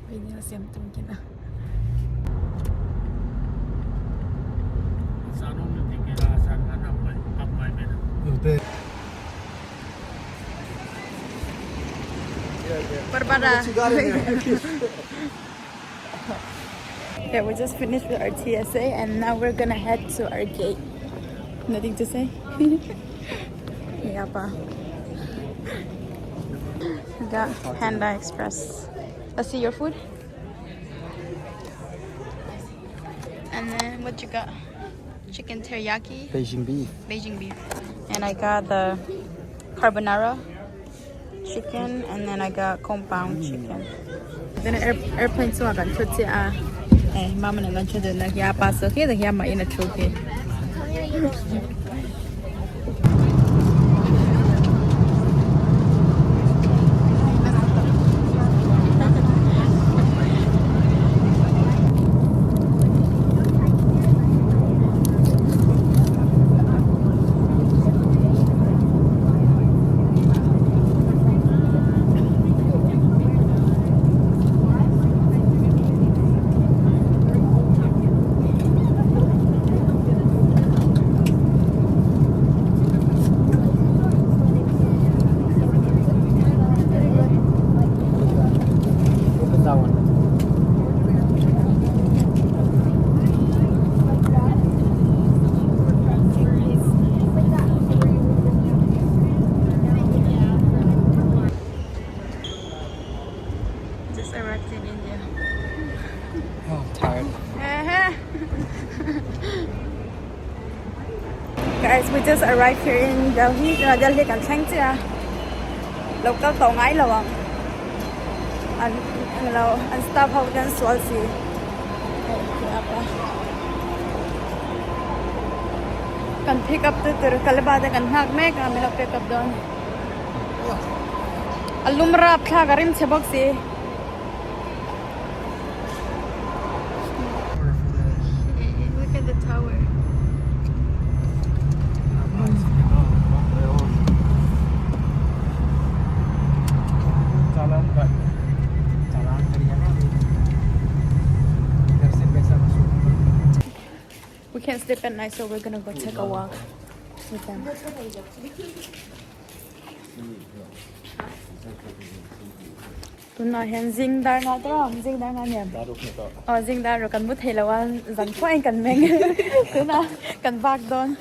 Video siam tum kina. Barbara. Okay, we just finished with our TSA and now we're gonna head to our gate. Nothing to say? Yeah, pa. We got Panda Express. Let's see your food. And then what you got? Chicken teriyaki. Beijing beef. Beijing beef. And I got the carbonara chicken and then I got compound chicken. Then air, airplane so I got to a eh mama na lunch de na ya pa so ke ya ma ina choke. Open that one. Just arrived in India. Oh, I'm tired. Guys, we just arrived here in Delhi. Delhi kan thleng chiah. Local tawh ngai lo ang. An englo an staff ho te an sual si. Hei khi apa. Kan pick up tu tur kalba te kan nghak mek a min lo pick up dawn. A lum rap thlak a rim chhe bawk si. Look at the tower. We can't sleep at night, so we're gonna go take a walk with them. Tunah hian zing dar nga tawh a, zing dar nga nia. Aw zing dar rawh kan mu thei lo a, zan pawh in kan meng tunah kan vak dawn.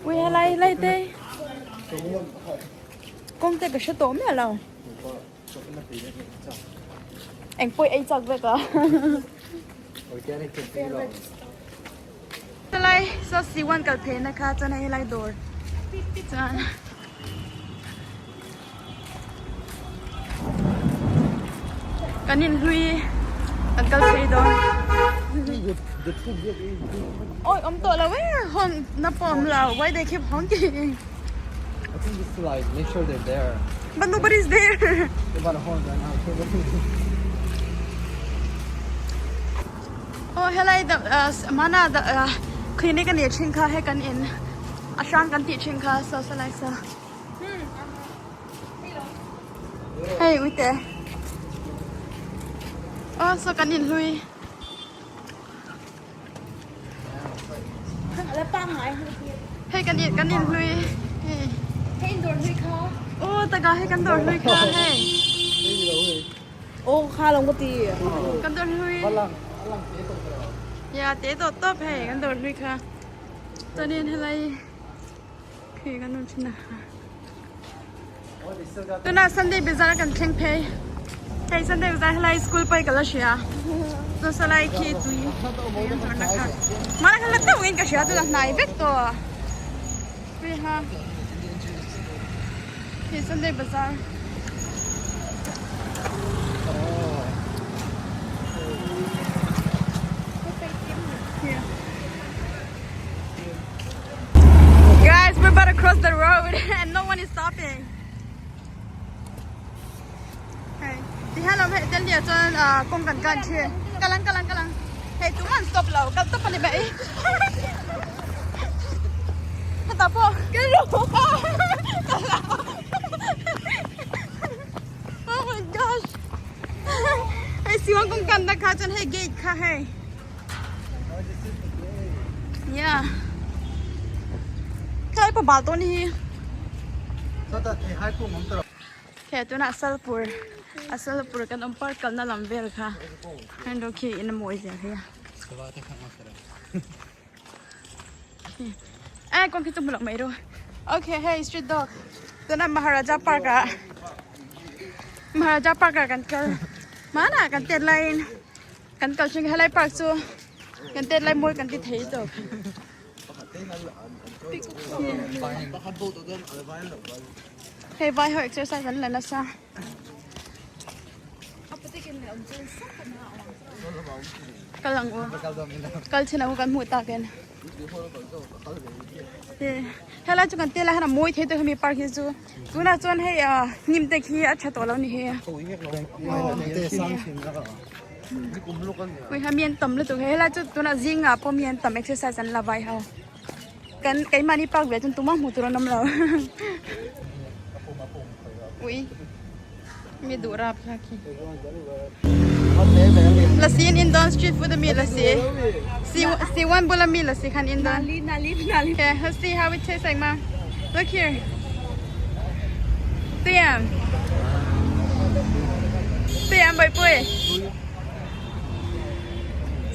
Ui helai helai te kawng te ka hre tawh miah lo. Eng pawh ei chak vek a. Helai saw C1 kal phei na kha chuan hei helai dawr chuan kan inhlui kan kal phei dawn. Oi awm tawh lo e hawn na pawh awm lo why they keep honking. I think just to like make sure they're there. But nobody's there. They're about to horn right now. Aw helai mana clinic a nih thin kha hei kan in a hrang kan tih thin kha saw saw lai saw hei uite aw saw kan in hlui hei kan in kan in hlui hei aw taka hei kan dawr hlui kha hei. Aw kha lo ka ti. Kan dawr hlui. Ya te tawh tawp hei kan dawr hlui kha. Chuanin helai khi kan awm thin a. Tuna Sunday Bazaar kan thleng phei. Hei Sunday Bazaar helai school pawh hi ka la hria. Chu salai khi tui an zawrhna kha. Mahni kha la deuh in ka hria chutah hnai vek tawh. Hei ha. Hei Sunday Bazaar. Guys, we're about to cross the road and no one is stopping. Hey, ti hello hei Delhi ah chuan ah kawng kan kan thin. Kalang kalang kalang. Hei tumah an stop lo, kal tawp a ni mai. Hetah pawh ka ru. chuan hei gate kha hei yeah khelai pawh bal dawn hi okay tunah salpur a salpur kan awm park kalna lam vel kha heng khi in a mawi zia hi a. Eh, kawng khi chu hmu loh mai ru. Okay, hei street dog. Tuna Maharaja Park ah Maharaja Park ah kan kal. Mana kan tet laiin kan kal thin helai park chu kan tet lai mawi kan ti thei tawp. Hei vai ho exercise an la nasa. Kal ang u. Kal chin ang u kan hmuh tak in. Helai chu kan tel a hian a mawi thei tawh hemi park hi chu. Tunah chuan hei hnim te khi a tha tawh lo ni hi. Ui ha mi an tam lutuk hei helai chu tunah zingah pawh mi an tam exercise an la vai ho. Kan keimahni park ve chuan tumah hmuh tur an awm lo. Ui mi duh rap kha khi. Lasi in in dawn street food ami lasi. Si si one bul ami lasi khan in dawn. Okay, let's see how it tastes like ma. Look here. Tiam. Tiam bai pui.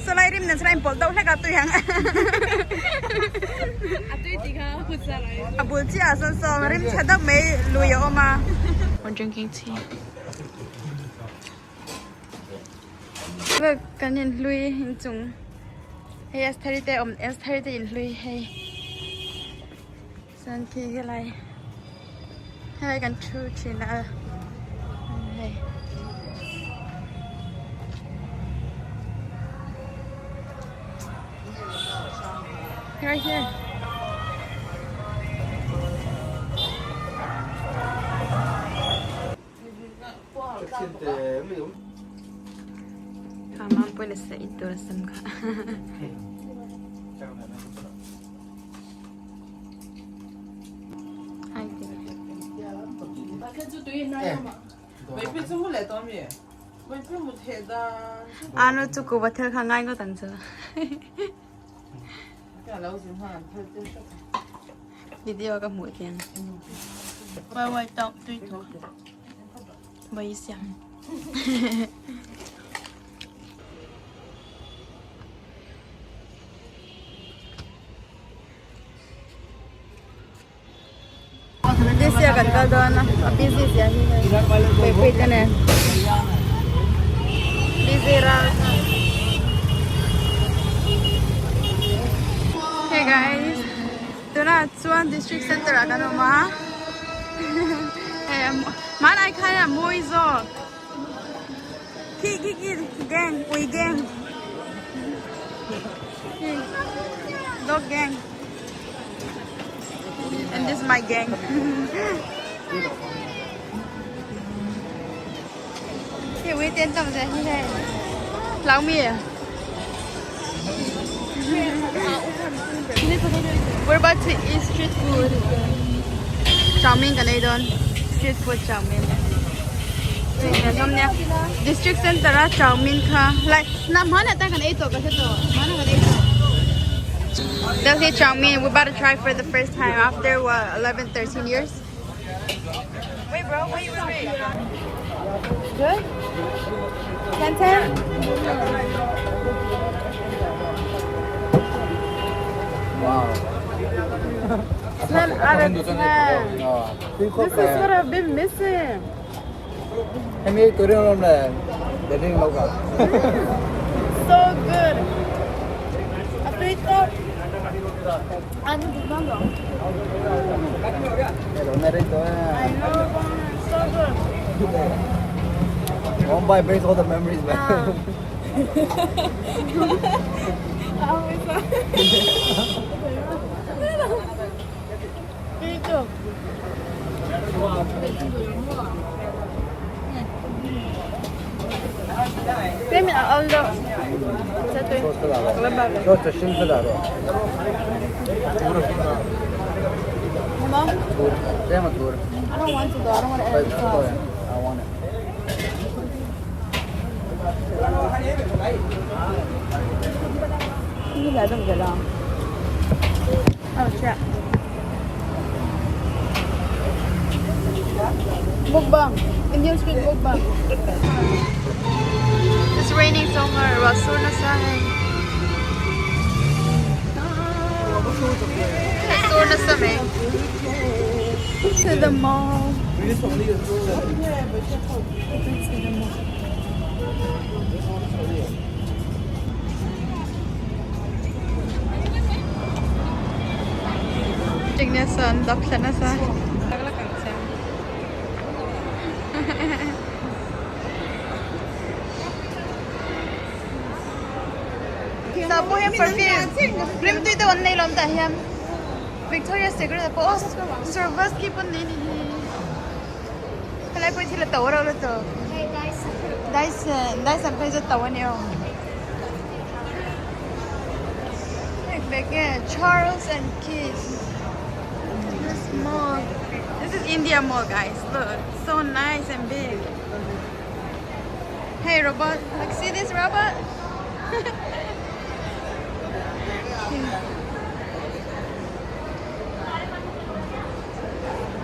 Salai rim nen salai pawlh deuh hlek a tui ang. A tui tih kha a hut salai. A bul chiah ah sawn saw rim chhe deuh mai lui a awm a. We're drinking tea. Look, kan in hlui inchung. Hei Estheri te awm Estheri te in hlui hei. Chuan khi helai helai kan thu thin a hei right here Kha mam pawhin a saih tur a sam kha. Ano chu ku bathel kha ngai ngawt ang chu. Video ka hmuh tiang. Wai wai tawk tui tu. Bai siam. This year kan kal dawn a, a busy zia hi hei Puipui te nen busy ral Hey guys, tunah chuan district center ah kan awm a hei hmanai khan a mawi zawk. Khi khi khi gang ui gang dog gang and this is my gang khi ui tên tầm gì hi hei lão mi à We're about to eat street food. Chow mein kan ei dawn. Street food chow mein. District center a chow mein kha like na hmana ta kan ei tawh ka hre tawh. Hmana kan ei tawh. Delhi chow mein we about to try for the first time after what 11 13 years. Wait bro, wait wait wait. Good? 10 10? Wow. 10 out of 10. This is what I've been missing. Hemi turin lam le le ring lo ka. So good. A tui tawp. Ano di ba lo? I know, so good. One bite brings all the memories back. Tui tawp. Tlem in a al deuh. I don't want to though. I don't want to add sauce. I want it. Oh crap. Mukbang. Indian street mukbang. It's raining so hard. Ruah sur nasa hei. Sur nasa mai. To the mall. To the mall. Nasa an dap thla nasa. Tah pawh hian perfume rimtui deuh an nei lawm tah hian Victoria Secret ah pawh aw Swarovski pawh an nei a ni hi helai pawh hi thil a to reuh lutuk Dyson Dyson phei chu a to a ni aw hei bag nge Charles and Keith this mall this is India mall guys look so nice and big. Hey robot, like see this robot?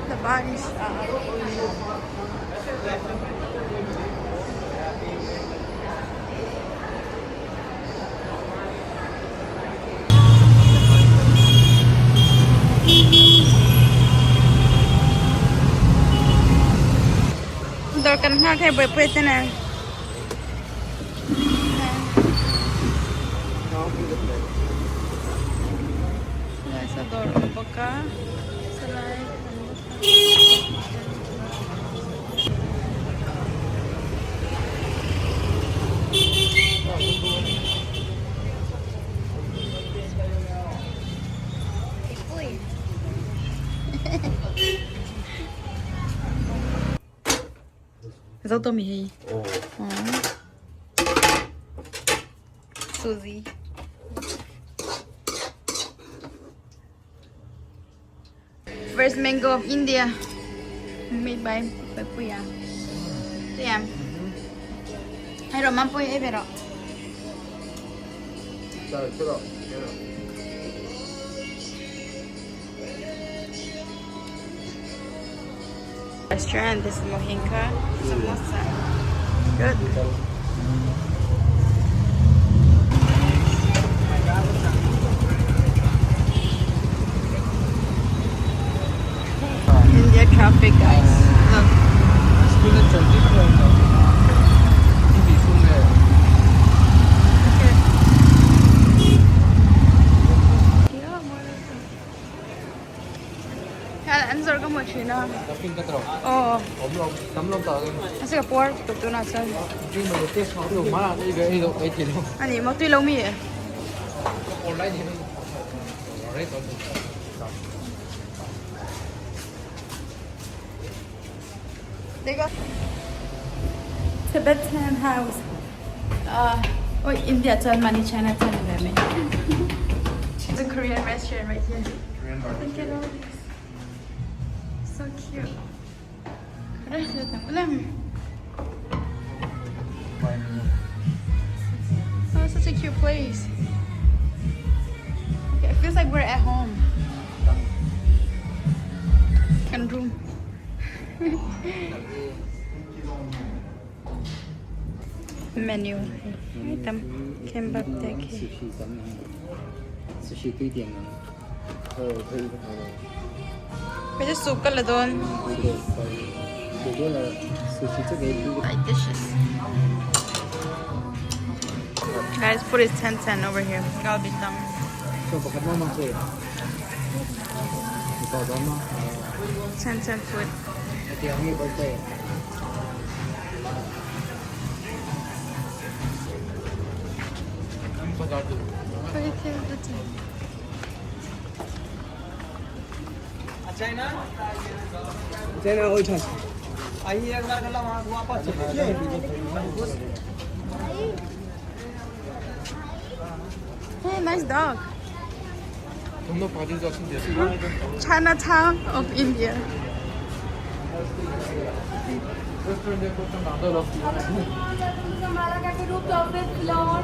The body shop. Dawr kan nghak hei buaipui te nen. Helai saw dawr awm bawk a sawlai awm bawk a. Zo to mi hei. Suzy. First mango of India made by Puya. Tiam. Hay rồi mam pui ei ve rawh. Restaurant, this is Mohinka samosa. Good. India traffic guys. Look. An zawrh ka hmu thin a. Aw. A ka puar tuk tunah chuan. A ni maw tui lo mi e. Tibetan house. Oh, India chuan mani China chuan ni ve mai. It's a Korean restaurant right here. Look at all these. So cute. Oh, such a cute place. Okay, it feels like we're at home. Kan room. Menu hei tam kimbap te khi. Hei chu soup ka la dawn. Side dishes. Guys, food is 10-10 over here. Galbi tam. 10-10 food. Hey, nice dog. Chinatown of India. of the floor.